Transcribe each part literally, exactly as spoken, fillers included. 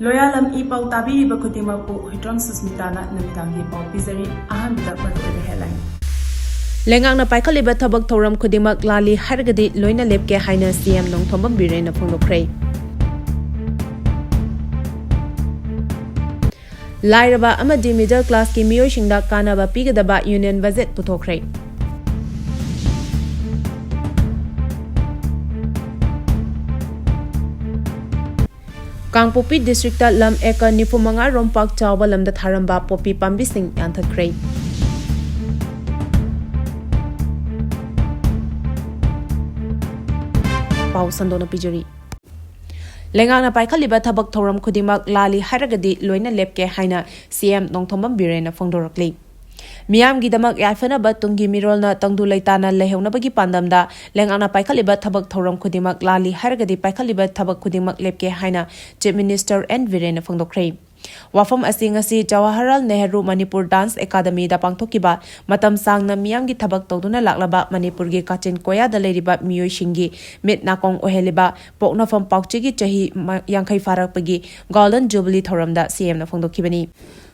ꯂꯣꯌꯥꯂꯝ E ꯄꯥꯎ ꯇꯥꯕꯤꯔꯤꯕ ꯈꯨꯗꯤꯡꯃꯛꯄꯨ ꯍꯨꯏꯗ꯭ꯔꯣꯝ ꯁꯨꯁꯃꯤꯇꯥꯅ ꯅꯨꯃꯤꯗꯥꯡꯒꯤ ꯄꯥꯎ ꯄꯤꯖꯔꯤ꯫ ꯑꯍꯥꯟꯕꯗ ꯃꯔꯨꯑꯣꯏꯕ headline꯫ ꯂꯩꯉꯥꯛꯅ ꯄꯥꯏꯈꯠꯂꯤꯕ ꯊꯕꯛ ꯊꯧꯔꯝ ꯈꯨꯗꯤꯡꯃꯛ ꯂꯥꯜꯂꯤ ꯍꯥꯏꯔꯒꯗꯤ ꯂꯣꯏꯅ ꯂꯦꯞꯀꯦ ꯍꯥꯏꯅ C M ꯅꯣꯡꯊꯣꯝꯕꯝ ꯕꯤꯔꯦꯟꯅ ꯐꯣꯡꯗꯣꯛꯈ꯭ꯔꯦ꯫ ꯂꯥꯏꯔꯕ ꯑꯃꯗꯤ middle classꯀꯤ ꯃꯤꯑꯣꯏꯁꯤꯡꯗ ꯀꯥꯟꯅꯕ ꯄꯤꯒꯗꯕ union budget ꯄꯨꯊꯣꯛꯈ꯭ꯔꯦ꯫ ꯀꯥꯡꯄꯣꯛꯄꯤ districtꯇ ꯂꯝ acre ꯅꯤꯐꯨ ꯃꯉꯥ ꯔꯣꯝ ꯄꯥꯛ ꯆꯥꯎꯕ ꯂꯝꯗ ꯊꯥꯔꯝꯕ ꯄꯣꯄꯤ ꯄꯥꯝꯕꯤꯁꯤꯡ ꯌꯥꯟꯊꯠꯈ꯭ꯔꯦ꯫ ꯄꯥꯎ ꯁꯟꯗꯣꯛꯅ ꯄꯤꯖꯔꯤ꯫ ꯂꯩꯉꯥꯛꯅ ꯄꯥꯏꯈꯠꯂꯤꯕ ꯊꯕꯛ ꯊꯧꯔꯝ ꯈꯨꯗꯤꯡꯃꯛ ꯂꯥꯜꯂꯤ ꯍꯥꯏꯔꯒꯗꯤ ꯂꯣꯏꯅ ꯂꯦꯞꯀꯦ ꯍꯥꯏꯅ C M ꯅꯣꯡꯊꯣꯝꯕꯝ ꯕꯤꯔꯦꯟꯅ ꯐꯣꯡꯗꯣꯔꯛꯂꯤ꯫ ꯃꯤꯌꯥꯝꯒꯤꯗꯃꯛ ꯌꯥꯏꯐꯅꯕ ꯇꯨꯡꯒꯤ ꯃꯤꯔꯣꯜꯅ ꯇꯪꯗꯨ ꯂꯩꯇꯥꯅ ꯂꯩꯍꯧꯅꯕꯒꯤ ꯄꯥꯟꯗꯝꯗ ꯂꯩꯉꯥꯛꯅ ꯄꯥꯏꯈꯠꯂꯤꯕ ꯊꯕꯛ ꯊꯧꯔꯝ ꯈꯨꯗꯤꯡꯃꯛ ꯂꯥꯜꯂꯤ ꯍꯥꯏꯔꯒꯗꯤ ꯄꯥꯏꯈꯠꯂꯤꯕ ꯊꯕꯛ ꯈꯨꯗꯤꯡꯃꯛ ꯂꯦꯞꯀꯦ ꯍꯥꯏꯅ Chief Minister N ꯕꯤꯔꯦꯟꯅ ꯐꯣꯡꯗꯣꯛꯈ꯭ꯔꯦ꯫ ꯋꯥꯐꯝ ꯑꯁꯤ ꯉꯁꯤ ꯖꯋꯥꯍꯔꯂꯥꯜ ꯅꯦꯍꯔꯨ ꯃꯅꯤꯄꯨꯔ Dance Academyꯗ ꯄꯥꯡꯊꯣꯛꯈꯤꯕ ꯃꯇꯝ ꯁꯥꯡꯅ ꯃꯤꯌꯥꯝꯒꯤ ꯊꯕꯛ ꯇꯧꯗꯨꯅ ꯂꯥꯛꯂꯕ ꯃꯅꯤꯄꯨꯔꯒꯤ ꯀꯥꯆꯤꯟ ꯀꯣꯌꯥꯗ ꯂꯩꯔꯤꯕ ꯃꯤꯑꯣꯏꯁꯤꯡꯒꯤ ꯃꯤꯠ ꯅꯥꯀꯣꯡ ꯑꯣꯏꯍꯜꯂꯤꯕ ꯄꯣꯛꯅꯐꯝ ꯄꯥꯎꯆꯦꯒꯤ ꯆꯍꯤ ꯃ-, ꯌꯥꯡꯈꯩ ꯐꯥꯔꯛꯄꯒꯤ Golden Jubilee ꯊꯧꯔꯝꯗ C Mꯅ ꯐꯣꯡꯗꯣꯛꯈꯤꯕꯅꯤ꯫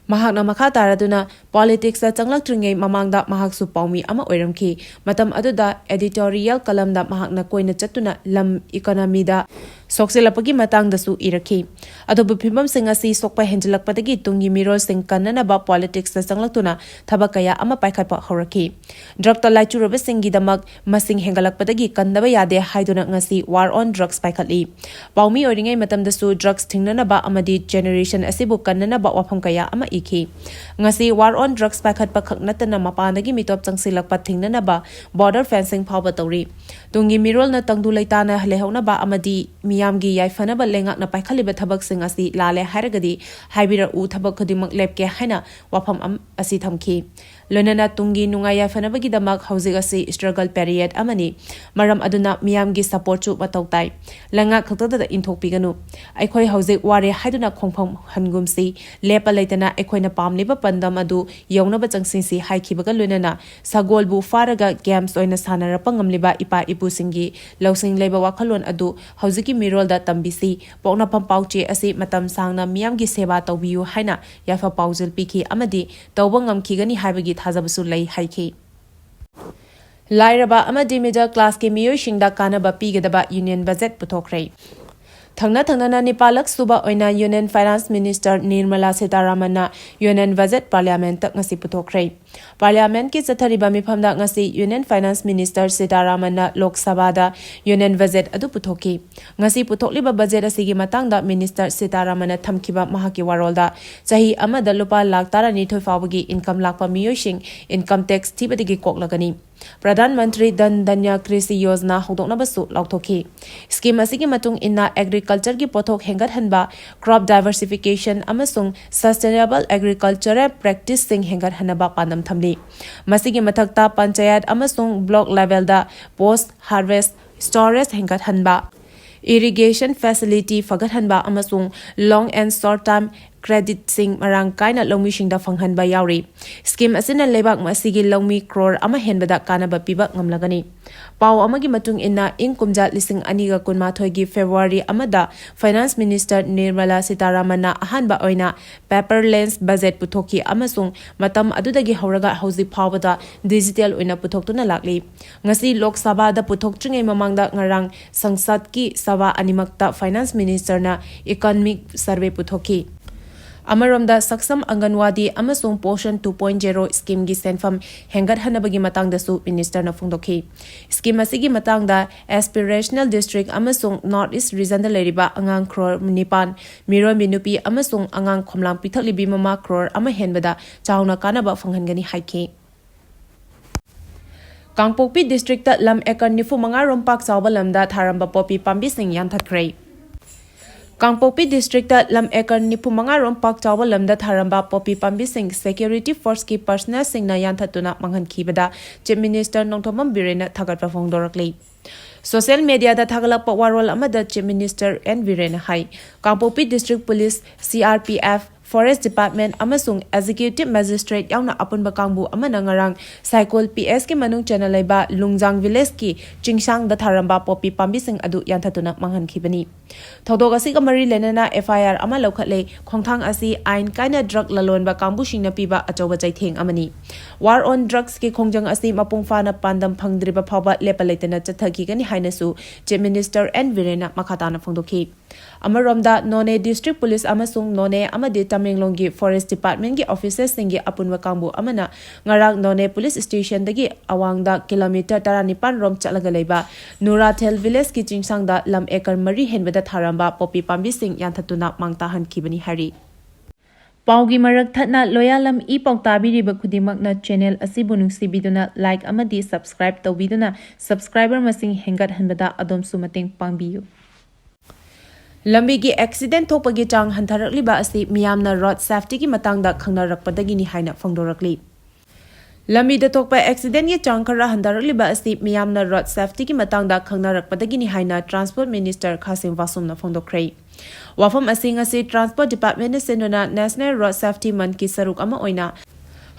ꯃꯍꯥꯛꯅ ꯃꯈꯥ ꯇꯥꯔꯗꯨꯅ politicsꯇ ꯆꯪꯂꯛꯇ꯭ꯔꯤꯉꯩ ꯃꯃꯥꯡꯗ ꯃꯍꯥꯛꯁꯨ ꯄꯥꯎꯃꯤ ꯑꯃ ꯑꯣꯏꯔꯝꯈꯤ꯫ ꯃꯇꯝ ꯑꯗꯨꯗ editorial columnꯗ ꯃꯍꯥꯛꯅ ꯀꯣꯏꯅ ꯆꯠꯇꯨꯅ ꯂꯝ economyꯗ ꯁꯣꯛꯆꯤꯜꯂꯛꯄꯒꯤ ꯃꯇꯥꯡꯗꯁꯨ ꯏꯔꯛꯈꯤ꯫ ꯑꯗꯨꯕꯨ ꯐꯤꯕꯝꯁꯤꯡ ꯑꯁꯤ ꯁꯣꯛꯄ ꯍꯦꯟꯖꯤꯜꯂꯛꯄꯗꯒꯤ ꯇꯨꯡꯒꯤ ꯃꯤꯔꯣꯜꯁꯤꯡ ꯀꯟꯅꯅꯕ politicsꯇ ꯆꯪꯂꯛꯇꯨꯅ ꯊꯕꯛ ꯀꯌꯥ ꯑꯃ ꯄꯥꯏꯈꯠꯄ ꯍꯧꯔꯛꯈꯤ꯫ Drugꯇ ꯂꯥꯏꯆꯨꯔꯕꯁꯤꯡꯒꯤꯗꯃꯛ ꯃꯁꯤꯡ ꯍꯦꯟꯒꯠꯂꯛꯄꯗꯒꯤ ꯀꯟꯗꯕ ꯌꯥꯗꯦ ꯍꯥꯏꯗꯨꯅ ꯉꯁꯤ War on Drugs ꯄꯥꯏꯈꯠꯂꯤ꯫ ꯄꯥꯎꯃꯤ ꯑꯣꯏꯔꯤꯉꯩ ꯃꯇꯝꯗꯁꯨ drugs ꯊꯤꯡꯅꯅꯕ ꯑꯃꯗꯤ generation ꯑꯁꯤꯕꯨ ꯀꯟꯅꯅꯕ ꯋꯥꯐꯝ ꯀꯌꯥ ꯑꯃ ꯏꯈꯤ꯫ ꯉꯁꯤ War on Drugs ꯄꯥꯏꯈꯠꯄ ꯈꯛ ꯅꯠꯇꯅ ꯃꯄꯥꯟꯗꯒꯤ ꯃꯤꯇꯣꯞ ꯆꯪꯁꯤꯜꯂꯛꯄ ꯊꯤꯡꯅꯅꯕ border fencing ꯐꯥꯎꯕ ꯇꯧꯔꯤ꯫ ꯇꯨꯡꯒꯤ ꯃꯤꯔꯣꯜꯅ ꯇꯪꯗꯨ ꯂꯩꯇꯥꯅ ꯂꯩꯍꯧꯅꯕ ꯑꯃꯗꯤ ꯃꯤꯌꯥꯝꯒꯤ ꯌꯥꯏꯐꯅꯕ ꯂꯩꯉꯥꯛꯅ ꯄꯥꯏꯈꯠꯂꯤꯕ ꯊꯕꯛꯁꯤꯡ ꯑꯁꯤ ꯂꯥꯜꯂꯦ ꯍꯥꯏꯔꯒꯗꯤ ꯍꯥꯏꯕꯤꯔꯛꯎ, ꯊꯕꯛ ꯈꯨꯗꯤꯡꯃꯛ ꯂꯦꯞꯀꯦ ꯍꯥꯏꯅ ꯋꯥꯐꯝ ꯑꯝ-, ꯑꯁꯤ ꯊꯝꯈꯤ꯫ ꯂꯣꯏꯅꯅ ꯇꯨꯡꯒꯤ ꯅꯨꯡꯉꯥꯏ ꯌꯥꯏꯐꯅꯕꯒꯤꯗꯃꯛ ꯍꯧꯖꯤꯛ ꯑꯁꯤ struggle period ꯑꯃꯅꯤ꯫ ꯃꯔꯝ ꯑꯗꯨꯅ ꯃꯤꯌꯥꯝꯒꯤ supportꯁꯨ ꯃꯊꯧ ꯇꯥꯏ꯫ ꯂꯩꯉꯥꯛ ꯈꯛꯇꯗ ꯏꯟꯊꯣꯛꯄꯤꯒꯅꯨ꯫ ꯑꯩꯈꯣꯏ ꯍꯧꯖꯤꯛ ꯋꯥꯔꯦ ꯍꯥꯏꯗꯨꯅ ꯈꯣꯡꯐꯝ ꯍꯟꯒꯨꯝꯁꯤ꯫ ꯂꯦꯞꯄ ꯂꯩꯇꯅ ꯑꯩꯈꯣꯏꯅ ꯄꯥꯝꯂꯤꯕ ꯄꯥꯟꯗꯝ ꯑꯗꯨ ꯌꯧꯅꯕ ꯆꯪꯁꯤꯟꯁꯤ ꯍꯥꯏꯈꯤꯕꯒ ꯂꯣꯏꯅꯅ ꯁꯒꯣꯜꯕꯨ ꯐꯥꯔꯒ games ꯑꯣꯏꯅ ꯁꯥꯟꯅꯔꯛꯄ ꯉꯝꯂꯤꯕ ꯏꯄꯥ ꯏꯄꯨꯁꯤꯡꯒꯤ ꯂꯧꯁꯤꯡ ꯂꯩꯕ ꯋꯥꯈꯜꯂꯣꯟ ꯑꯗꯨ ꯍꯧꯖꯤꯛꯀꯤ ꯃꯤꯔꯣꯜꯗ ꯇꯝꯕꯤꯁꯤ꯫ ꯄꯣꯛꯅꯐꯝ ꯄꯥꯎꯆꯦ ꯑꯁꯤ ꯃꯇꯝ ꯁꯥꯡꯅ ꯃꯤꯌꯥꯝꯒꯤ ꯁꯦꯕꯥ ꯇꯧꯕꯤꯌꯨ ꯍꯥꯏꯅ ꯌꯥꯏꯐ ꯄꯥꯎꯖꯦꯜ ꯄꯤꯈꯤ ꯑꯃꯗꯤ ꯇꯧꯕ ꯉꯝꯈꯤꯒꯅꯤ ꯍꯥꯏꯕꯒꯤ ꯊꯥꯖꯕꯁꯨ ꯂꯩ ꯍꯥꯏꯈꯤ꯫ ꯂꯥꯏꯔꯕ ꯑꯃꯗꯤ middle classꯀꯤ ꯃꯤꯑꯣꯏꯁꯤꯡꯗ ꯀꯥꯟꯅꯕ ꯄꯤꯒꯗꯕ union budget ꯄꯨꯊꯣꯛꯈ꯭ꯔꯦ꯫ ꯊꯪꯅ ꯊꯪꯅꯅ ꯅꯤꯄꯥꯜꯂꯛ ꯁꯨꯕ ꯑꯣꯏꯅ Union Finance Minister Nirmala ꯁꯤꯇꯥꯔꯥꯃꯟꯅ union budget parliamentꯇ ꯉꯁꯤ ꯄꯨꯊꯣꯛꯈ꯭ꯔꯦ꯫ Parliamentꯀꯤ ꯆꯠꯊꯔꯤꯕ ꯃꯤꯐꯝꯗ ꯉꯁꯤ Union Finance Minister ꯁꯤꯇꯥꯔꯥꯃꯟꯅ ꯂꯣꯛ ꯁꯚꯥꯗ union budget ꯑꯗꯨ ꯄꯨꯊꯣꯛꯈꯤ꯫ ꯉꯁꯤ ꯄꯨꯊꯣꯛꯂꯤꯕ budget ꯑꯁꯤꯒꯤ ꯃꯇꯥꯡꯗ Minister ꯁꯤꯇꯥꯔꯥꯃꯟꯅ ꯊꯝꯈꯤꯕ ꯃꯍꯥꯛꯀꯤ ꯋꯥꯔꯣꯜꯗ, ꯆꯍꯤ ꯑꯃꯗ ꯂꯨꯄꯥ ꯂꯥꯈ ꯇꯔꯥꯅꯤꯊꯣꯏ ꯐꯥꯎꯕꯒꯤ income ꯂꯥꯛꯄ ꯃꯤꯑꯣꯏꯁꯤꯡ income tax ꯊꯤꯕꯗꯒꯤ ꯀꯣꯛꯂꯒꯅꯤ꯫ ꯄ꯭ꯔꯙꯥꯟ ꯃꯟꯇ꯭ꯔꯤ ꯙꯟ ꯙꯟꯌ ꯀ꯭ꯔꯤꯁꯤ ꯌꯣꯖꯅꯥ ꯍꯧꯗꯣꯛꯅꯕꯁꯨ ꯂꯥꯎꯊꯣꯛꯈꯤ꯫ Scheme ꯑꯁꯤꯒꯤ ꯃꯇꯨꯡ ꯏꯟꯅ agricultureꯒꯤ ꯄꯣꯠꯊꯣꯛ ꯍꯦꯟꯒꯠꯍꯟꯕ, crop diversification ꯑꯃꯁꯨꯡ sustainable agricultural practiceꯁꯤꯡ ꯍꯦꯟꯒꯠꯍꯟꯅꯕ ꯄꯥꯟꯗꯝ ꯊꯝꯂꯤ꯫ ꯃꯁꯤꯒꯤ ꯃꯊꯛꯇ ꯄꯟꯆꯥꯌꯠ ꯑꯃꯁꯨꯡ block levelꯗ post harvest storage ꯍꯦꯟꯒꯠꯍꯟꯕ, irrigation facility ꯐꯒꯠꯍꯟꯕ ꯑꯃꯁꯨꯡ long and short term creditꯁꯤꯡ ꯃꯔꯥꯡ ꯀꯥꯏꯅ ꯂꯧꯃꯤꯁꯤꯡꯗ ꯐꯪꯍꯟꯕ ꯌꯥꯎꯔꯤ꯫ Scheme ꯑꯁꯤꯅ ꯂꯩꯕꯥꯛ ꯑꯁꯤꯒꯤ ꯂꯧꯃꯤ ꯀ꯭ꯔꯣꯔ ꯑꯃ ꯍꯦꯟꯕꯗ ꯀꯥꯟꯅꯕ ꯄꯤꯕ ꯉꯝꯂꯒꯅꯤ꯫ ꯄꯥꯎ ꯑꯃꯒꯤ ꯃꯇꯨꯡ ꯏꯟꯅ, ꯏꯪ ꯀꯨꯝꯖꯥ ꯂꯤꯁꯤꯡ ꯑꯅꯤꯒ ꯀꯨꯟꯃꯥꯊꯣꯏꯒꯤ February ꯑꯃꯗ Finance Minister ꯅꯤꯔꯃꯂꯥ ꯁꯤꯇꯥꯔꯥꯃꯟꯅ ꯑꯍꯥꯟꯕ ꯑꯣꯏꯅ paperless budget ꯄꯨꯊꯣꯛꯈꯤ ꯑꯃꯁꯨꯡ ꯃꯇꯝ ꯑꯗꯨꯗꯒꯤ ꯍꯧꯔꯒ ꯍꯧꯖꯤꯛ ꯐꯥꯎꯕꯗ digital ꯑꯣꯏꯅ ꯄꯨꯊꯣꯛꯇꯨꯅ ꯂꯥꯛꯂꯤ꯫ ꯉꯁꯤ ꯂꯣꯛ ꯁꯚꯥꯗ ꯄꯨꯊꯣꯛꯇ꯭ꯔꯤꯉꯩ ꯃꯃꯥꯡꯗ ꯉꯔꯥꯡ ꯁꯪꯁꯠꯀꯤ ꯁꯚꯥ ꯑꯅꯤꯃꯛꯇ Finance Ministerꯅ economic survey ꯄꯨꯊꯣꯛꯈꯤ꯫ ꯑꯃꯔꯣꯝꯗ, ꯁꯛꯁꯝ ꯑꯪꯒꯟꯋꯥꯗꯤ ꯑꯃꯁꯨꯡ ꯄꯣꯁꯟ two point zero schemeꯒꯤ ꯁꯦꯟꯐꯝ ꯍꯦꯟꯒꯠꯍꯟꯅꯕꯒꯤ ꯃꯇꯥꯡꯗꯁꯨ Ministerꯅ ꯐꯣꯡꯗꯣꯛꯈꯤ꯫ Scheme ꯑꯁꯤꯒꯤ ꯃꯇꯥꯡꯗ aspirational district ꯑꯃꯁꯨꯡ North East regionꯗ ꯂꯩꯔꯤꯕ ꯑꯉꯥꯡ ꯀ꯭ꯔꯣꯔ ꯅꯤꯄꯥꯟ, ꯃꯤꯔꯣꯟꯕꯤ ꯅꯨꯄꯤ ꯑꯃꯁꯨꯡ ꯑꯉꯥꯡ ꯈꯣꯝꯂꯥꯡ ꯄꯤꯊꯛꯂꯤꯕꯤ ꯃꯃꯥ ꯀ꯭ꯔꯣꯔ ꯑꯃ ꯍꯦꯟꯕꯗ ꯆꯥꯎꯅ ꯀꯥꯟꯅꯕ ꯐꯪꯍꯟꯒꯅꯤ ꯍꯥꯏꯈꯤ꯫ ꯀꯥꯡꯄꯣꯛꯄꯤ districtꯇ ꯂꯝ acre ꯅꯤꯐꯨ ꯃꯉꯥ ꯔꯣꯝ ꯄꯥꯛ ꯆꯥꯎꯕ ꯂꯝꯗ ꯊꯥꯔꯝꯕ ꯄꯣꯄꯤ ꯄꯥꯝꯕꯤꯁꯤꯡ ꯌꯥꯟꯊꯠꯈ꯭ꯔꯦ꯫ ꯀꯥꯡꯄꯣꯛꯄꯤ ꯗꯤꯁꯇ꯭ꯔꯤꯛꯇ ꯂꯝ ꯑꯦꯀꯔ ꯅꯤꯐꯨ ꯃꯉꯥ ꯔꯣꯝ ꯄꯥꯛ ꯆꯥꯎꯕ ꯂꯝꯗ ꯊꯥꯔꯝꯕ ꯄꯣꯄꯤ ꯄꯥꯝꯕꯤꯁꯤꯡ ꯁꯦꯀ꯭ꯌꯨꯔꯤꯇꯤ ꯐꯣꯔꯁꯀꯤ ꯄꯔꯁꯅꯦꯜꯁꯤꯡꯅ ꯌꯥꯟꯊꯠꯇꯨꯅ ꯃꯥꯡꯍꯟꯈꯤꯕꯗ ꯆꯤꯐ ꯃꯤꯅꯤꯁꯇꯔ ꯅꯣꯡꯊꯣꯝꯕꯝ ꯕꯤꯔꯦꯟꯅ ꯊꯥꯒꯠꯄ ꯐꯣꯡꯗꯣꯔꯛꯂꯤ꯫ ꯁꯣꯁꯤꯌꯦꯜ ꯃꯤꯗꯤꯌꯥꯗ ꯊꯥꯒꯠꯂꯛꯄ ꯋꯥꯔꯣꯜ ꯑꯃꯗ ꯆꯤꯐ ꯃꯤꯅꯤꯁꯇꯔ ꯑꯦꯟ ꯕꯤꯔꯦꯟꯅ ꯍꯥꯏ, Kangpokpi district police, C R P F, forest department ꯑꯃꯁꯨꯡ ꯑꯦꯛꯖꯤꯀ꯭ꯌꯨꯇꯤꯚ ꯃꯦꯖꯤꯁꯇ꯭ꯔꯦꯠ ꯌꯥꯎꯅ ꯑꯄꯨꯟꯕ ꯀꯥꯡꯕꯨ ꯑꯃꯅ ꯉꯔꯥꯡ ꯁꯥꯏꯀꯣꯜ ꯄꯤ ꯑꯦꯁꯀꯤ ꯃꯅꯨꯡ ꯆꯟꯅ ꯂꯩꯕ ꯂꯨꯡꯖꯥꯡ ꯚꯤꯂꯦꯖꯀꯤ ꯆꯤꯡꯁꯥꯡꯗ ꯊꯥꯔꯝꯕ ꯄꯣꯄꯤ ꯄꯥꯝꯕꯤꯁꯤꯡ ꯑꯗꯨ ꯌꯥꯟꯊꯠꯇꯨꯅ ꯃꯥꯡꯍꯟꯈꯤꯕꯅꯤ꯫ ꯊꯧꯗꯣꯛ ꯑꯁꯤꯒ ꯃꯔꯤ ꯂꯩꯅꯅ ꯑꯦꯐ ꯑꯥꯏ ꯑꯥꯔ ꯑꯃ ꯂꯧꯈꯠꯂꯦ꯫ ꯈꯣꯡꯊꯥꯡ ꯑꯁꯤ ꯑꯥꯏꯟ ꯀꯥꯏꯅ ꯗ꯭ꯔꯒ ꯂꯂꯣꯟꯕ ꯀꯥꯡꯕꯨꯁꯤꯡꯅ ꯄꯤꯕ ꯑꯆꯧꯕ ꯆꯩꯊꯦꯡ ꯑꯃꯅꯤ꯫ ꯋꯥꯔ ꯑꯣꯟ ꯗ꯭ꯔꯒꯁꯀꯤ ꯈꯣꯡꯖꯪ ꯑꯁꯤ ꯃꯄꯨꯡ ꯐꯥꯅ ꯄꯥꯟꯗꯝ ꯐꯪꯗ꯭ꯔꯤꯕ ꯐꯥꯎꯕ ꯂꯦꯞꯄ ꯂꯩꯇꯅ ꯆꯠꯊꯈꯤꯒꯅꯤ ꯍꯥꯏꯅꯁꯨ ꯆꯤꯐ ꯃꯤꯅꯤꯁꯇꯔ ꯑꯦꯟ ꯕꯤꯔꯦꯟꯅ ꯃꯈꯥ ꯇꯥꯅ ꯐꯣꯡꯗꯣꯛꯈꯤ꯫ ꯑꯃꯔꯣꯝꯗ, ꯅꯣꯅꯦ ꯗꯤꯁꯇ꯭ꯔꯤꯛ ꯄꯨꯂꯤꯁ ꯑꯃꯁꯨꯡ ꯅꯣꯅꯦ ꯑꯃꯗꯤ ꯇꯃꯦꯡꯂꯣꯡꯒꯤ ꯐꯣꯔꯦꯁ ꯗꯤꯄꯥꯔꯠꯃꯦꯟꯒꯤ ꯑꯣꯐꯤꯁꯔꯁꯤꯡꯒꯤ ꯑꯄꯨꯟꯕ ꯀꯥꯡꯕꯨ ꯑꯃꯅ ꯉꯔꯥꯡ ꯅꯣꯅꯦ ꯄꯨꯂꯤꯁ ꯁ꯭ꯇꯦꯁꯟꯗꯒꯤ ꯑꯋꯥꯡꯗ ꯀꯤꯂꯣꯃꯤꯇꯔ ꯇꯔꯥꯅꯤꯄꯥꯟ ꯔꯣꯝ ꯆꯠꯂꯒ ꯂꯩꯕ ꯅꯨꯔꯥꯊꯦꯜ ꯚꯤꯂꯦꯖꯀꯤ ꯆꯤꯡꯁꯥꯡꯗ ꯂꯝ ꯑꯦꯀꯔ ꯃꯔꯤ ꯍꯦꯟꯕꯗ ꯊꯥꯔꯝꯕ ꯄꯣꯄꯤ ꯄꯥꯝꯕꯤꯁꯤꯡ ꯌꯥꯟꯊꯠꯇꯨꯅ ꯃꯥꯡ ꯇꯥꯍꯟꯈꯤꯕꯅꯤ ꯍꯥꯏꯔꯤ꯫ ꯄꯥꯎꯒꯤ ꯃꯔꯛ ꯊꯠꯅ ꯂꯣꯌꯥꯂꯝ ꯏ ꯄꯥꯎ ꯇꯥꯕꯤꯔꯤꯕ ꯈꯨꯗꯤꯡꯃꯛꯅ ꯆꯦꯅꯦꯜ ꯑꯁꯤꯕꯨ ꯅꯨꯡꯁꯤꯕꯤꯗꯨꯅ ꯂꯥꯏꯛ ꯑꯃꯗꯤ ꯁꯕꯁꯀ꯭ꯔꯥꯏꯕ ꯇꯧꯕꯤꯗꯨꯅ ꯁꯕꯁꯀ꯭ꯔꯥꯏꯕꯔ ꯃꯁꯤꯡ ꯍꯦꯟꯒꯠꯍꯟꯕꯗ ꯑꯗꯣꯝꯁꯨ ꯃꯇꯦꯡ ꯄꯥꯡꯕꯤꯌꯨ꯫ ꯂꯝꯕꯤꯒꯤ ꯑꯦꯛꯁꯤꯗꯦꯟ ꯊꯣꯛꯄꯒꯤ ꯆꯥꯡ ꯍꯟꯊꯔꯛꯂꯤꯕ ꯑꯁꯤ ꯃꯤꯌꯥꯝꯅ ꯔꯣꯗ ꯁꯦꯐꯇꯤꯒꯤ ꯃꯇꯥꯡꯗ ꯈꯪꯅꯔꯛꯄꯗꯒꯤꯅꯤ ꯍꯥꯏꯅ ꯐꯣꯡꯗꯣꯔꯛꯂꯤ꯫ ꯂꯝꯕꯤꯗ ꯊꯣꯛꯄ ꯑꯦꯛꯁꯤꯗꯦꯟꯒꯤ ꯆꯥꯡ ꯈꯔ ꯍꯟꯊꯔꯛꯂꯤꯕ ꯑꯁꯤ ꯃꯤꯌꯥꯝꯅ ꯔꯣꯗ ꯁꯦꯐꯇꯤꯒꯤ ꯃꯇꯥꯡꯗ ꯈꯪꯅꯔꯛꯄꯗꯒꯤꯅꯤ ꯍꯥꯏꯅ ꯇ꯭ꯔꯥꯟꯁꯄꯣꯔꯠ ꯃꯤꯅꯤꯁꯇꯔ ꯈꯥꯁꯤꯝ ꯋꯥꯁꯨꯝꯅ ꯐꯣꯡꯗꯣꯛꯈ꯭ꯔꯦ꯫ ꯋꯥꯐꯝ ꯑꯁꯤ ꯉꯁꯤ ꯇ꯭ꯔꯥꯟꯁꯄꯣꯔꯠ ꯗꯤꯄꯥꯔꯠꯃꯦꯟꯅ ꯁꯤꯟꯗꯨꯅ ꯅꯦꯁꯅꯦꯜ ꯔꯣꯗ ꯁꯦꯐꯇꯤ ꯃꯟꯊꯀꯤ ꯁꯔꯨꯛ ꯑꯃ ꯑꯣꯏꯅ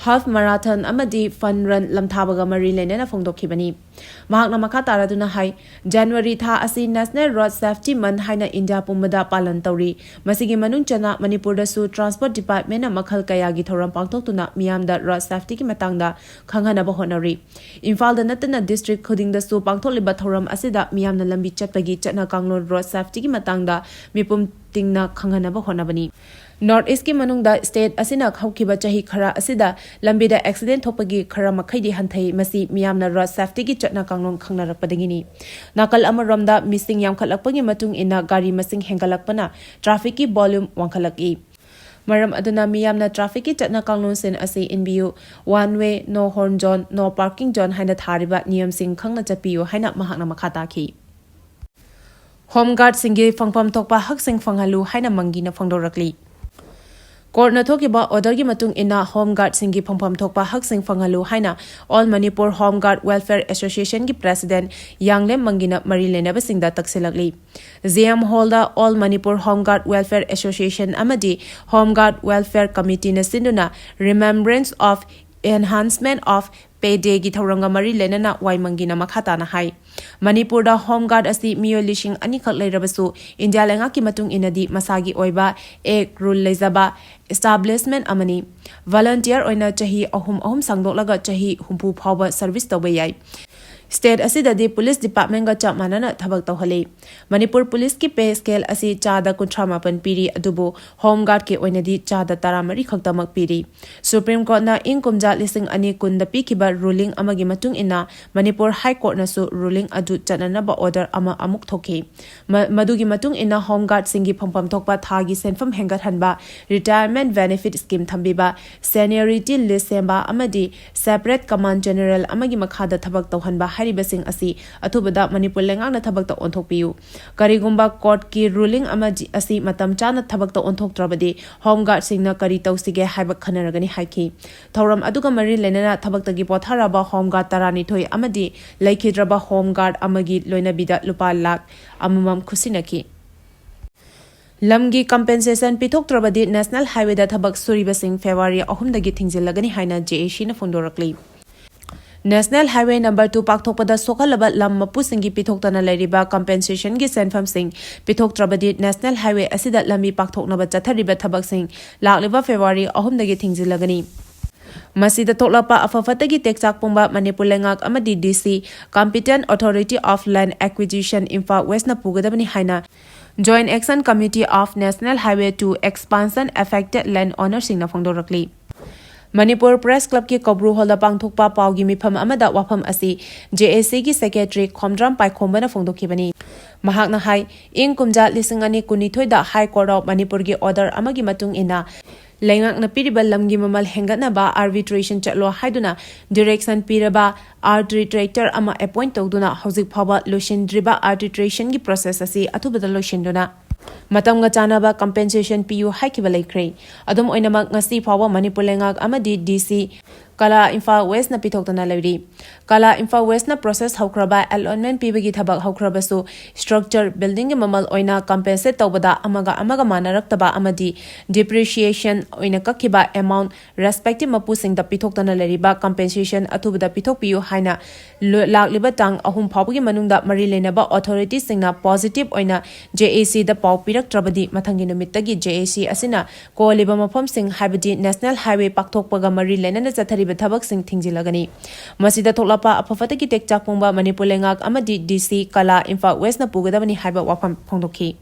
ꯍꯥꯐ ꯃꯔꯥꯊꯟ ꯑꯃꯗꯤ ꯐꯟ ꯔꯟ ꯂꯝꯊꯥꯕꯒ ꯃꯔꯤ ꯂꯩꯅꯅ ꯐꯣꯡꯗꯣꯛꯈꯤꯕꯅꯤ꯫ ꯃꯍꯥꯛꯅ ꯃꯈꯥ ꯇꯥꯔꯗꯨꯅ ꯍꯥꯏ, ꯖꯅꯋꯥꯔꯤ ꯊꯥ ꯑꯁꯤ ꯅꯦꯁꯅꯦꯜ ꯔꯣꯗ ꯁꯦꯐꯇꯤ ꯃꯟꯊ ꯍꯥꯏꯅ ꯏꯟꯗꯤꯌꯥ ꯄꯨꯝꯕꯗ ꯄꯥꯂꯟ ꯇꯧꯔꯤ꯫ ꯃꯁꯤꯒꯤ ꯃꯅꯨꯡ ꯆꯟꯅ ꯃꯅꯤꯄꯨꯔꯗꯁꯨ ꯇ꯭ꯔꯥꯟꯁꯄꯣꯔꯠ ꯗꯤꯄꯥꯔꯠꯃꯦꯟꯅ ꯃꯈꯜ ꯀꯌꯥꯒꯤ ꯊꯧꯔꯝ ꯄꯥꯡꯊꯣꯛꯇꯨꯅ ꯃꯤꯌꯥꯝꯗ ꯔꯣꯗ ꯁꯦꯐꯇꯤꯒꯤ ꯃꯇꯥꯡꯗ ꯈꯪꯍꯟꯅꯕ ꯍꯣꯠꯅꯔꯤ꯫ ꯏꯝꯐꯥꯜꯗ ꯅꯠꯇꯅ ꯗꯤꯁꯇ꯭ꯔꯤꯛ ꯈꯨꯗꯤꯡꯗꯁꯨ ꯄꯥꯡꯊꯣꯛꯂꯤꯕ ꯊꯧꯔꯝ ꯑꯁꯤꯗ ꯃꯤꯌꯥꯝꯅ ꯂꯝꯕꯤ ꯆꯠꯄꯒꯤ ꯆꯠꯅ ꯀꯥꯡꯂꯣꯟ, ꯔꯣꯗ ꯁꯦꯐꯇꯤꯒꯤ ꯃꯇꯥꯡꯗ ꯃꯤꯄꯨꯝ ꯇꯤꯡꯅ ꯈꯪꯍꯟꯅꯕ ꯍꯣꯠꯅꯕꯅꯤ꯫ ꯅꯣꯔꯠ ꯏꯁꯀꯤ ꯃꯅꯨꯡꯗ ꯁ꯭ꯇꯦꯠ ꯑꯁꯤꯅ ꯍꯧꯈꯤꯕ ꯆꯍꯤ ꯈꯔ ꯑꯁꯤꯗ ꯂꯝꯕꯤꯗ ꯑꯦꯛꯁꯤꯗꯦꯟ ꯊꯣꯛꯄꯒꯤ ꯈꯔ ꯃꯈꯩꯗꯤ ꯍꯟꯊꯩ꯫ ꯃꯁꯤ ꯃꯤꯌꯥꯝꯅ ꯔꯣꯗ ꯁꯦꯐꯇꯤꯒꯤ ꯆꯠꯅ ꯀꯥꯡꯂꯣꯟ ꯈꯪꯅꯔꯛꯄꯗꯒꯤꯅꯤ꯫ ꯅꯥꯀꯜ ꯑꯃꯔꯣꯝꯗ ꯃꯤꯁꯤꯡ ꯌꯥꯝꯈꯠꯂꯛꯄꯒꯤ ꯃꯇꯨꯡ ꯏꯟꯅ ꯒꯥꯔꯤ ꯃꯁꯤꯡ ꯍꯦꯟꯒꯠꯂꯛꯄꯅ ꯇ꯭ꯔꯥꯐꯤꯛꯀꯤ ꯚꯣꯂ꯭ꯌꯨꯝ ꯋꯥꯡꯈꯠꯂꯛꯏ꯫ ꯃꯔꯝ ꯑꯗꯨꯅ ꯃꯤꯌꯥꯝꯅ ꯇ꯭ꯔꯥꯐꯤꯛꯀꯤ ꯆꯠꯅ ꯀꯥꯡꯂꯣꯟꯁꯤꯡ ꯑꯁꯤ ꯏꯟꯕꯤꯌꯨ꯫ One way, no horn zone, no parking zone ꯍꯥꯏꯅ ꯊꯥꯔꯤꯕ ꯅꯤꯌꯝꯁꯤꯡ ꯈꯪꯅ ꯆꯠꯄꯤꯌꯨ ꯍꯥꯏꯅ ꯃꯍꯥꯛꯅ ꯃꯈꯥ ꯇꯥꯈꯤ꯫ ꯍꯣꯝ ꯒꯥꯔꯗꯁꯤꯡꯒꯤ ꯐꯪꯐꯝ ꯊꯣꯛꯄ ꯍꯛꯁꯤꯡ ꯐꯪꯍꯜꯂꯨ ꯍꯥꯏꯅ ꯃꯪꯒꯤꯅ ꯐꯣꯡꯗꯣꯔꯛꯂꯤ꯫ ꯀꯣꯔꯠꯅ ꯊꯣꯛꯈꯤꯕ ꯑꯣꯔꯗꯔꯒꯤ ꯃꯇꯨꯡ ꯏꯟꯅ ꯍꯣꯝ ꯒꯥꯔꯗꯁꯤꯡꯒꯤ ꯐꯪꯐꯝ ꯊꯣꯛꯄ ꯍꯛꯁꯤꯡ ꯐꯪꯍꯜꯂꯨ ꯍꯥꯏꯅ All Manipur Home Guard Welfare Associationꯒꯤ president ꯌꯥꯡꯂꯦꯝ ꯃꯪꯒꯤꯅ ꯃꯔꯤ ꯂꯩꯅꯕꯁꯤꯡꯗ ꯇꯛꯁꯤꯜꯂꯛꯂꯤ꯫ ꯖꯦ ꯑꯦꯝ ꯍꯣꯜꯗ All Manipur Home Guard Welfare Association ꯑꯃꯗꯤ Home Guard Welfare Committeeꯅ ꯁꯤꯟꯗꯨꯅ Remembrance of Enhancement of Pay Dayꯒꯤ ꯊꯧꯔꯝꯒ ꯃꯔꯤ ꯂꯩꯅꯅ ꯋꯥꯏꯃꯪꯒꯤꯅ ꯃꯈꯥ ꯇꯥꯅ ꯍꯥꯏ, ꯃꯅꯤꯄꯨꯔꯗ ꯍꯣꯝ ꯒꯥꯔꯗ ꯑꯁꯤ ꯃꯤꯑꯣꯏ ꯂꯤꯁꯤꯡ ꯑꯅꯤꯈꯛ ꯂꯩꯔꯕꯁꯨ, ꯏꯟꯗꯤꯌꯥ ꯂꯩꯉꯥꯛꯀꯤ ꯃꯇꯨꯡ ꯏꯟꯅꯗꯤ ꯃꯁꯥꯒꯤ ꯑꯣꯏꯕ act rule ꯂꯩꯖꯕ establishment ꯑꯃꯅꯤ꯫ Volunteer ꯑꯣꯏꯅ ꯆꯍꯤ ꯑꯍꯨꯝ ꯑꯍꯨꯝ ꯁꯥꯡꯗꯣꯛꯂꯒ ꯆꯍꯤ ꯍꯨꯝꯐꯨ ꯐꯥꯎꯕ service ꯇꯧꯕ ꯌꯥꯏ꯫ State ꯑꯁꯤꯗꯗꯤ police departmentꯒ ꯆꯞ ꯃꯥꯟꯅꯅ ꯊꯕꯛ ꯇꯧꯍꯜꯂꯤ꯫ ꯃꯅꯤꯄꯨꯔ policeꯀꯤ pay scale ꯑꯁꯤ ꯆꯥꯗ ꯀꯨꯟꯊ꯭ꯔꯥ ꯃꯥꯄꯟ ꯄꯤꯔꯤ, ꯑꯗꯨꯕꯨ ꯍꯣꯝ ꯒꯥꯔꯗꯀꯤ ꯑꯣꯏꯅꯗꯤ ꯆꯥꯗ ꯇꯔꯥꯃꯔꯤ ꯈꯛꯇꯃꯛ ꯄꯤꯔꯤ꯫ Supreme Courtꯅ ꯏꯪ ꯀꯨꯝꯖꯥ ꯂꯤꯁꯤꯡ ꯑꯅꯤ ꯀꯨꯟꯗ ꯄꯤꯈꯤꯕ ruling ꯑꯃꯒꯤ ꯃꯇꯨꯡ ꯏꯟꯅ ꯃꯅꯤꯄꯨꯔ High Courtꯅꯁꯨ ruling ꯑꯗꯨ ꯆꯠꯅꯅꯕ order ꯑꯃ ꯑꯃꯨꯛ ꯊꯣꯛꯈꯤ꯫ ꯃ-, ꯃꯗꯨꯒꯤ ꯃꯇꯨꯡ ꯏꯟꯅ ꯍꯣꯝ ꯒꯥꯔꯗꯁꯤꯡꯒꯤ ꯐꯪꯐꯝ ꯊꯣꯛꯄ ꯊꯥꯒꯤ ꯁꯦꯟꯐꯝ ꯍꯦꯟꯒꯠꯍꯟꯕ, retirement benefit scheme ꯊꯝꯕꯤꯕ, seniority list ꯁꯦꯝꯕ ꯑꯃꯗꯤ separate command general ꯑꯃꯒꯤ ꯃꯈꯥꯗ ꯊꯕꯛ ꯇꯧꯍꯟꯕ ꯍꯥꯏꯔꯤꯕꯁꯤꯡ ꯑꯁꯤ ꯑꯊꯨꯕꯗ ꯃꯅꯤꯄꯨꯔ ꯂꯩꯉꯥꯛꯅ ꯊꯕꯛꯇ ꯑꯣꯟꯊꯣꯛꯄꯤꯌꯨ꯫ ꯀꯔꯤꯒꯨꯝꯕ courtꯀꯤ ruling ꯑꯃꯗꯤ ꯑꯁꯤ ꯃꯇꯝ ꯆꯥꯅ ꯊꯕꯛꯇ ꯑꯣꯟꯊꯣꯛꯇ꯭ꯔꯕꯗꯤ, ꯍꯣꯝ ꯒꯥꯔꯗꯁꯤꯡꯅ ꯀꯔꯤ ꯇꯧꯁꯤꯒꯦ ꯍꯥꯏꯕ ꯈꯟꯅꯔꯒꯅꯤ ꯍꯥꯏꯈꯤ꯫ ꯊꯧꯔꯝ ꯑꯗꯨꯒ ꯃꯔꯤ ꯂꯩꯅꯅ ꯊꯕꯛꯇꯒꯤ ꯄꯣꯊꯥꯔꯕ ꯍꯣꯝ ꯒꯥꯔꯗ ꯇꯔꯥꯅꯤꯊꯣꯏ ꯑꯃꯗꯤ ꯂꯩꯈꯤꯗ꯭ꯔꯕ ꯍꯣꯝ ꯒꯥꯔꯗ ꯑꯃꯒꯤ ꯂꯣꯏꯅꯕꯤꯗ ꯂꯨꯄꯥ ꯂꯥꯈ ꯑꯃꯃꯝ ꯈꯨꯠꯁꯤꯟꯅꯈꯤ꯫ ꯂꯝꯒꯤ compensation ꯄꯤꯊꯣꯛꯇ꯭ꯔꯕꯗꯤ National Highwayꯗ ꯊꯕꯛ ꯁꯨꯔꯤꯕꯁꯤꯡ February ꯑꯍꯨꯝꯗꯒꯤ ꯊꯤꯡꯖꯤꯜꯂꯒꯅꯤ ꯍꯥꯏꯅ J A Cꯅ ꯐꯣꯡꯗꯣꯔꯛꯂꯤ꯫ National Highway number two ꯄꯥꯛꯊꯣꯛꯄꯗ ꯁꯣꯛꯍꯜꯂꯕ ꯂꯝ ꯃꯄꯨꯁꯤꯡꯒꯤ ꯄꯤꯊꯣꯛꯇꯅ ꯂꯩꯔꯤꯕ compensationꯒꯤ ꯁꯦꯟꯐꯝꯁꯤꯡ ꯄꯤꯊꯣꯛꯇ꯭ꯔꯕꯗꯤ National Highway ꯑꯁꯤꯗ ꯂꯝꯕꯤ ꯄꯥꯛꯊꯣꯛꯅꯕ ꯆꯠꯊꯔꯤꯕ ꯊꯕꯛꯁꯤꯡ ꯂꯥꯛꯂꯤꯕ February ꯑꯍꯨꯝꯗꯒꯤ ꯊꯤꯡꯖꯤꯜꯂꯒꯅꯤ꯫ ꯃꯁꯤꯗ ꯊꯣꯛꯂꯛꯄ ꯑꯐ ꯐꯠꯇꯒꯤ ꯇꯦꯛꯆꯥꯛ ꯄꯨꯝꯕ ꯃꯅꯤꯄꯨꯔ ꯂꯩꯉꯥꯛ ꯑꯃꯗꯤ D C, Competent Authority of Land Acquisition, Imphal Westꯅ ꯄꯨꯒꯗꯕꯅꯤ ꯍꯥꯏꯅ Joint Action Committee of National Highway two Expansion Affected Land Ownerꯁꯤꯡꯅ ꯐꯣꯡꯗꯣꯔꯛꯂꯤ꯫ Manipur Press Clubꯀꯤ ꯀꯧꯕ꯭ꯔꯨ ꯍꯣꯜꯗ ꯄꯥꯡꯊꯣꯛꯄ ꯄꯥꯎꯒꯤ ꯃꯤꯐꯝ ꯑꯃꯗ ꯋꯥꯐꯝ ꯑꯁꯤ J A Cꯒꯤ secretary ꯈꯣꯝꯗ꯭ꯔꯥꯝ ꯄꯥꯏꯈꯣꯝꯕꯅ ꯐꯣꯡꯗꯣꯛꯈꯤꯕꯅꯤ꯫ ꯃꯍꯥꯛꯅ ꯍꯥꯏ, ꯏꯪ ꯀꯨꯝꯖꯥ ꯂꯤꯁꯤꯡ ꯑꯅꯤ ꯀꯨꯟꯅꯤꯊꯣꯏꯗ High Court of ꯃꯅꯤꯄꯨꯔꯒꯤ order ꯑꯃꯒꯤ ꯃꯇꯨꯡ ꯏꯟꯅ ꯂꯩꯉꯥꯛꯅ ꯄꯤꯔꯤꯕ ꯂꯝꯒꯤ ꯃꯃꯜ ꯍꯦꯟꯒꯠꯅꯕ ꯑꯥꯔꯕꯤꯇ꯭ꯔꯦꯁꯟ ꯆꯠꯂꯣ ꯍꯥꯏꯗꯨꯅ ꯗꯤꯔꯦꯛꯁꯟ ꯄꯤꯔꯕ ꯑꯥꯔꯕꯤꯇ꯭ꯔꯦꯇꯔ ꯑꯃ ꯑꯦꯄꯣꯏꯟꯠ ꯇꯧꯗꯨꯅ ꯍꯧꯖꯤꯛ ꯐꯥꯎꯕ ꯂꯣꯏꯁꯤꯟꯗ꯭ꯔꯤꯕ ꯑꯥꯔꯕꯤꯇ꯭ꯔꯦꯁꯟꯒꯤ ꯄ꯭ꯔꯣꯁꯦꯁ ꯑꯁꯤ ꯑꯊꯨꯕꯗ ꯂꯣꯏꯁꯤꯟꯗꯨꯅ ꯃꯇꯝꯒ ꯆꯥꯟꯅꯕ ꯀꯝꯄꯦꯟꯁꯦꯁꯟ ꯄꯤꯌꯨ ꯍꯥꯏꯈꯤꯕ ꯂꯩꯈ꯭ꯔꯦ꯫ ꯑꯗꯨꯝ ꯑꯣꯏꯅꯃꯛ, ꯉꯁꯤ ꯐꯥꯎꯕ ꯃꯅꯤꯄꯨꯔ ꯂꯩꯉꯥꯛ ꯑꯃꯗꯤ ꯗꯤ ꯁꯤ ꯀꯂꯥ ꯏꯝꯐꯥꯜ ꯋꯦꯁꯅ ꯄꯤꯊꯣꯛꯇꯅ ꯂꯩꯔꯤ꯫ ꯀꯂꯥ ꯏꯝꯐꯥꯜ ꯋꯦꯁꯅ ꯄ꯭ꯔꯣꯁꯦꯁ ꯍꯧꯈ꯭ꯔꯕ ꯑꯦꯂꯣꯠꯃꯦꯟꯠ ꯄꯤꯕꯒꯤ ꯊꯕꯛ ꯍꯧꯈ꯭ꯔꯕꯁꯨ, ꯁ꯭ꯇ꯭ꯔꯛꯆꯔ ꯕꯤꯜꯗꯤꯡꯒꯤ ꯃꯃꯜ ꯑꯣꯏꯅ ꯀꯝꯄꯦꯟꯁꯦꯠ ꯇꯧꯕꯗ ꯑꯃꯒ ꯑꯃꯒ ꯃꯥꯟꯅꯔꯛꯇꯕ ꯑꯃꯗꯤ ꯗꯤꯄ꯭ꯔꯤꯁꯤꯌꯦꯁꯟ ꯑꯣꯏꯅ ꯀꯛꯈꯤꯕ ꯑꯦꯃꯥꯎꯟꯠ ꯔꯦꯁꯄꯦꯛꯇꯤꯚ ꯃꯄꯨꯁꯤꯡꯗ ꯄꯤꯊꯣꯛꯇꯅ ꯂꯩꯔꯤꯕ ꯀꯝꯄꯦꯟꯁꯦꯁꯟ ꯑꯊꯨꯕꯗ ꯄꯤꯊꯣꯛꯄꯤꯌꯨ ꯍꯥꯏꯅ ꯂꯣ-, ꯂꯥꯛꯂꯤꯕ ꯇꯥꯡ ꯑꯍꯨꯝ ꯐꯥꯎꯕꯒꯤ ꯃꯅꯨꯡꯗ ꯃꯔꯤ ꯂꯩꯅꯕ ꯑꯣꯊꯣꯔꯤꯇꯤꯁꯤꯡꯅ ꯄꯣꯖꯤꯇꯤꯚ ꯑꯣꯏꯅ ꯖꯦ ꯑꯦ ꯁꯤꯗ ꯄꯥꯎ ꯄꯤꯔꯛꯇ꯭ꯔꯕꯗꯤ, ꯃꯊꯪꯒꯤ ꯅꯨꯃꯤꯠꯇꯒꯤ ꯖꯦ ꯑꯦ ꯁꯤ ꯑꯁꯤꯅ ꯀꯣꯜꯂꯤꯕ ꯃꯐꯝꯁꯤꯡ, ꯍꯥꯏꯕꯗꯤ ꯅꯦꯁꯅꯦꯜ ꯍꯥꯏꯋꯦ ꯄꯥꯛꯊꯣꯛꯄꯒ ꯃꯔꯤ ꯂꯩꯅꯅ ꯆꯠꯊꯔꯤꯕ ꯊꯕꯛꯁꯤꯡ ꯊꯤꯡꯖꯤꯜꯂꯒꯅꯤ꯫ ꯃꯁꯤꯗ ꯊꯣꯛꯂꯛꯄ ꯑꯐ ꯐꯠꯇꯒꯤ ꯇꯦꯛꯆꯥꯛ ꯄꯨꯝꯕ ꯃꯅꯤꯄꯨꯔ ꯂꯩꯉꯥꯛ ꯑꯃꯗꯤ ꯗꯤ ꯁꯤ ꯀꯂꯥ ꯏꯝꯐꯥꯜ ꯋꯦꯁꯅ ꯄꯨꯒꯗꯕꯅꯤ ꯍꯥꯏꯕ ꯋꯥꯐꯝ ꯐꯣꯡꯗꯣꯛꯈꯤ꯫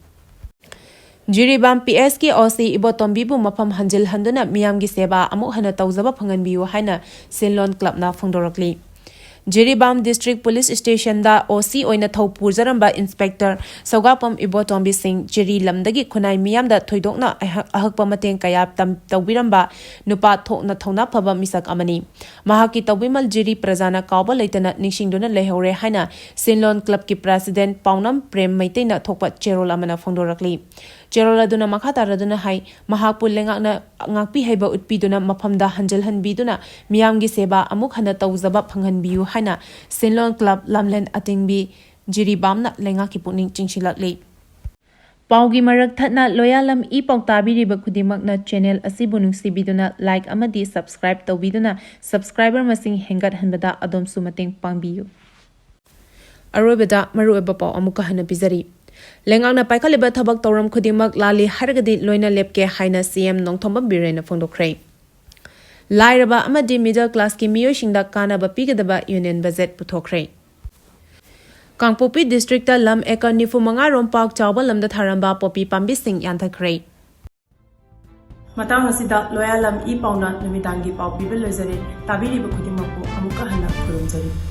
ꯖꯤꯔꯤꯕꯥꯝ ꯄꯤ ꯑꯦꯁꯀꯤ ꯑꯣ ꯁꯤ ꯏꯕꯣꯇꯣꯝꯕꯤꯕꯨ ꯃꯐꯝ ꯍꯟꯖꯤꯜꯍꯟꯗꯨꯅ ꯃꯤꯌꯥꯝꯒꯤ ꯁꯦꯕꯥ ꯑꯃꯨꯛ ꯍꯟꯅ ꯇꯧꯖꯕ ꯐꯪꯍꯟꯕꯤꯌꯨ ꯍꯥꯏꯅ ꯁꯤꯟꯂꯣꯟ ꯀ꯭ꯂꯕꯅ ꯐꯣꯡꯗꯣꯔꯛꯂꯤ꯫ ꯖꯤꯔꯤꯕꯥꯝ ꯗꯤꯁꯇ꯭ꯔꯤꯛ ꯄꯨꯂꯤꯁ ꯁ꯭ꯇꯦꯁꯟꯗ ꯑꯣ ꯁꯤ ꯑꯣꯏꯅ ꯊꯧ ꯄꯨꯖꯔꯝꯕ ꯏꯟꯁꯄꯦꯛꯇꯔ ꯁꯧꯒꯥꯄꯝ ꯏꯕꯣꯇꯣꯝꯕꯤ ꯁꯤꯡ, ꯖꯤꯔꯤ ꯂꯝꯗꯒꯤ ꯈꯨꯟꯅꯥꯏ ꯃꯤꯌꯥꯝꯗ ꯊꯣꯏꯗꯣꯛꯅ ꯑꯍ-, ꯑꯍꯛꯄ ꯃꯇꯦꯡ ꯀꯌꯥ ꯇꯝ-, ꯇꯧꯕꯤꯔꯝꯕ ꯅꯨꯄꯥ ꯊꯣꯛꯅ ꯊꯧꯅꯥ ꯐꯕ ꯃꯤꯁꯛ ꯑꯃꯅꯤ꯫ ꯃꯍꯥꯛꯀꯤ ꯇꯧꯕꯤꯃꯜ ꯖꯤꯔꯤ ꯄ꯭ꯔꯖꯥꯅ ꯀꯥꯎꯕ ꯂꯩꯇꯅ ꯅꯤꯡꯁꯤꯡꯗꯨꯅ ꯂꯩꯍꯧꯔꯦ ꯍꯥꯏꯅ ꯁꯤꯟꯂꯣꯟ ꯀ꯭ꯂꯕꯀꯤ ꯄ꯭ꯔꯦꯁꯤꯗꯦꯟꯠ ꯄꯥꯎꯅꯝ ꯄ꯭ꯔꯦꯝ ꯃꯩꯇꯩꯅ ꯊꯣꯛꯄ ꯆꯦꯔꯣꯜ ꯑꯃꯅ ꯐꯣꯡꯗꯣꯔꯛꯂꯤ꯫ ꯆꯦꯔꯣꯜ ꯑꯗꯨꯅ ꯃꯈꯥ ꯇꯥꯔꯗꯨꯅ ꯍꯥꯏ, ꯃꯍꯥꯛꯄꯨ ꯂꯩꯉꯥꯛꯅ ꯉꯥꯛꯄꯤ ꯍꯩꯕ ꯎꯠꯄꯤꯗꯨꯅ ꯃꯐꯝꯗ ꯍꯟꯖꯤꯜꯍꯟꯕꯤꯗꯨꯅ ꯃꯤꯌꯥꯝꯒꯤ ꯁꯦꯕꯥ ꯑꯃꯨꯛ ꯍꯟꯅ ꯇꯧꯖꯕ ꯐꯪꯍꯟꯕꯤꯌꯨ ꯍꯥꯏꯅ ꯁꯤꯟꯂꯣꯟ ꯀ꯭ꯂꯕ ꯂꯝꯂꯦꯟ ꯑꯇꯤꯡꯕꯤ ꯖꯤꯔꯤꯕꯥꯝꯅ ꯂꯩꯉꯥꯛꯀꯤ ꯄꯨꯛꯅꯤꯡ ꯆꯤꯡꯁꯤꯜꯂꯛꯂꯤ꯫ ꯄꯥꯎꯒꯤ ꯃꯔꯛ ꯊꯠꯅ ꯂꯣꯌꯥꯂꯝ ꯏ ꯄꯥꯎ ꯇꯥꯕꯤꯔꯤꯕ ꯈꯨꯗꯤꯡꯃꯛꯅ ꯆꯦꯅꯦꯜ ꯑꯁꯤꯕꯨ ꯅꯨꯡꯁꯤꯕꯤꯗꯨꯅ ꯂꯥꯏꯛ ꯑꯃꯗꯤ ꯁꯕꯁꯀ꯭ꯔꯥꯏꯕ ꯇꯧꯕꯤꯗꯨꯅ ꯁꯕꯁꯀ꯭ꯔꯥꯏꯕꯔ ꯃꯁꯤꯡ ꯍꯦꯟꯒꯠꯍꯟꯕꯗ ꯑꯗꯣꯝꯁꯨ ꯃꯇꯦꯡ ꯄꯥꯡꯕꯤꯌꯨ꯫ ꯑꯔꯣꯏꯕꯗ ꯃꯔꯨꯑꯣꯏꯕ ꯄꯥꯎ ꯑꯃꯨꯛꯀ ꯍꯟꯅ ꯄꯤꯖꯔꯤ꯫ ꯂꯩꯉꯥꯛꯅ ꯄꯥꯏꯈꯠꯂꯤꯕ ꯊꯕꯛ ꯊꯧꯔꯝ ꯈꯨꯗꯤꯡꯃꯛ ꯂꯥꯜꯂꯤ ꯍꯥꯏꯔꯒꯗꯤ ꯂꯣꯏꯅ ꯂꯦꯞꯀꯦ ꯍꯥꯏꯅ ꯁꯤ ꯑꯦꯝ ꯅꯣꯡꯊꯣꯝꯕꯝ ꯕꯤꯔꯦꯟꯅ ꯐꯣꯡꯗꯣꯛꯈ꯭ꯔꯦ꯫ ꯂꯥꯏꯔꯕ ꯑꯃꯗꯤ ꯃꯤꯗꯜ ꯀ꯭ꯂꯥꯁꯀꯤ ꯃꯤꯑꯣꯏꯁꯤꯡꯗ ꯀꯥꯟꯅꯕ ꯄꯤꯒꯗꯕ ꯌꯨꯅꯤꯌꯟ ꯕꯖꯦꯠ ꯄꯨꯊꯣꯛꯈ꯭ꯔꯦ꯫ ꯀꯥꯡꯄꯣꯛꯄꯤ ꯗꯤꯁꯇ꯭ꯔꯤꯛꯇ ꯂꯝ ꯑꯦꯀꯔ ꯅꯤꯐꯨ ꯃꯉꯥ ꯔꯣꯝ ꯄꯥꯛ ꯆꯥꯎꯕ ꯂꯝꯗ ꯊꯥꯔꯝꯕ ꯄꯣꯄꯤ ꯄꯥꯝꯕꯤꯁꯤꯡ ꯌꯥꯟꯊꯠꯈ꯭ꯔꯦ꯫ ꯃꯇꯥꯡ ꯑꯁꯤꯗ ꯂꯣꯌꯥꯂꯝ ꯏ ꯄꯥꯎꯅ ꯅꯨꯃꯤꯗꯥꯡꯒꯤ ꯄꯥꯎ ꯄꯤꯕ ꯂꯣꯏꯖꯔꯦ꯫ ꯇꯥꯕꯤꯔꯤꯕ ꯈꯨꯗꯤꯡꯃꯛꯄꯨ ꯑꯃꯨꯛꯀ ꯍꯟꯅ ꯈꯨꯔꯨꯝꯖꯔꯤ꯫